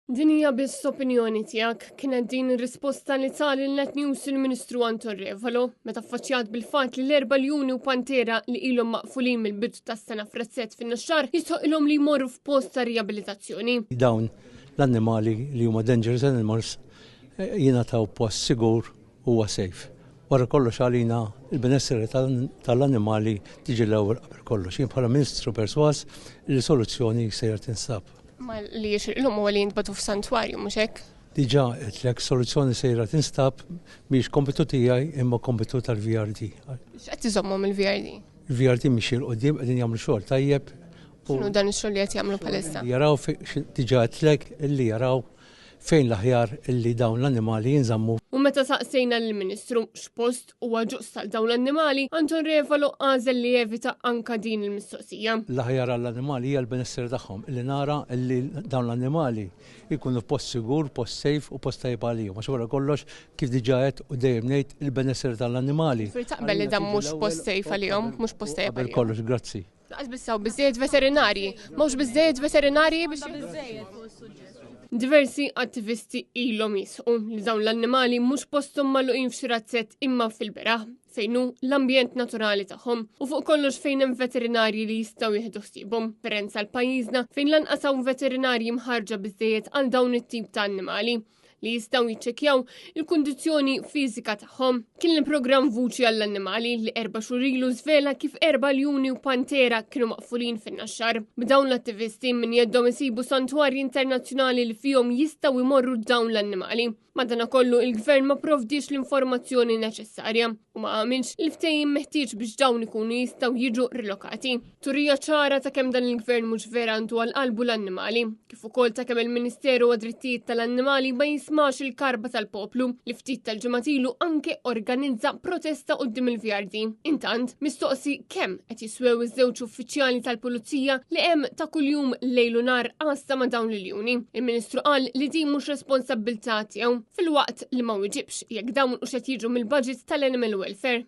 Din hija biss opinjoni tiegħek, kienet din ir-risposta li ta lil Net News il-Ministru Anton Refalo meta affaċċjat bil-fatt li l-erba' ljuni u pantera li ilhom maqfulin mill-bidu tas-sena f'razzett fin-Naxxar jistħoqilhom li jmorru f'post ta' riabilitazzjoni. Dawn l-annimali li huma dangerous animals jingħataw post sigur huwa safe. Wara kollox għalina il-benessere tal-annimali tiġi l-ewwel qabel kollox. Jien bħala Ministru persważ li soluzzjoni sejjer tinsab. Ma li jixirqilhom huwa li jintbagħtu f'santwarju, mhux hekk? Diġà għedtlek, soluzzjoni sejra tinstab, mhijiex kompitu tiegħi imma kompitu tal-VRD. X'qed iżommhom il-VRD? Il-VRD mixi 'l quddiem, qegħdin jagħmlu xogħol tajjeb. X'inhu dan ix-xogħol li qed jagħmlu bħalissa? Jaraw, diġà għedtlek illi jaraw fejn l-aħjar illi dawn l-annimali jinżammu. U meta saqsejna lill-Ministru x'post huwa ġust għal dawn l-annimali, Anton Refalo għażel li jevita anka din il-mistoqsija. L-aħjar għall-annimali hija l-benesseri tagħhom, illi nara illi dawn l-annimali jkunu f'post sigur, post safe u post tajjeb għalihom. Għax wara kollox, kif diġà għedt u dejjem ngħid, il-benesseri tal-annimali. Jiġifieri taqbel li dan mhux post safe għalihom, mhux post tajjeb għalihom. Qabel kollox, grazzi. Laqas biss hawn biżżejjed veterinarji. M'hawnx biżżejjed veterinarji biex. Diversi attivisti ilhom jisħqu li dawn l-annimali mhux posthom magħluqin f'xi razzett imma fil-beraħ fejn hu l-ambjent naturali tagħhom u fuq kollox fejn hemm veterinarji li jistgħu jieħdu ħsiebhom. Referenza għal pajjiżna fejn lanqas hawn veterinarji mħarġa biżżejjed għal dawn it-tip ta' annimali. li jistgħu jiċċekkjaw il-kundizzjoni fiżika tagħhom. Kien il-programm Vuċi għall-Annimali li erba' xhur ilu żvela kif erba' ljuni u pantera kienu maqfulin fin-Naxxar. B'dawn l-attivisti minn jeddhom isibu santwarji internazzjonali li fihom jistgħu jmorru dawn l-annimali. Madanakollu il-gvern ma provdiex l-informazzjoni neċessarja u ma għamilx il-ftehim meħtieġ biex dawn ikunu jistgħu jiġu rilokati. Turija ċara ta' kemm dan il-gvern mhux vera għandu għal qalbu l-annimali, kif ukoll ta' kemm il-Ministeru għad-Drittijiet tal-Annimali ma jismax il-karba tal-poplu li ftit tal-ġimgħat ilu anke organizza protesta quddiem il-VRD. Intant, mistoqsi kemm qed jiswew iż-żewġ uffiċjali tal-Pulizija li hemm ta' kuljum lejl u nhar għassa ma' dawn l-iljuni. Il-Ministru qal li din mhux responsabbiltà tiegħu, filwaqt li ma wiġibx jekk dawn hux qed jiġu mill-budget tal-Animal Welfare.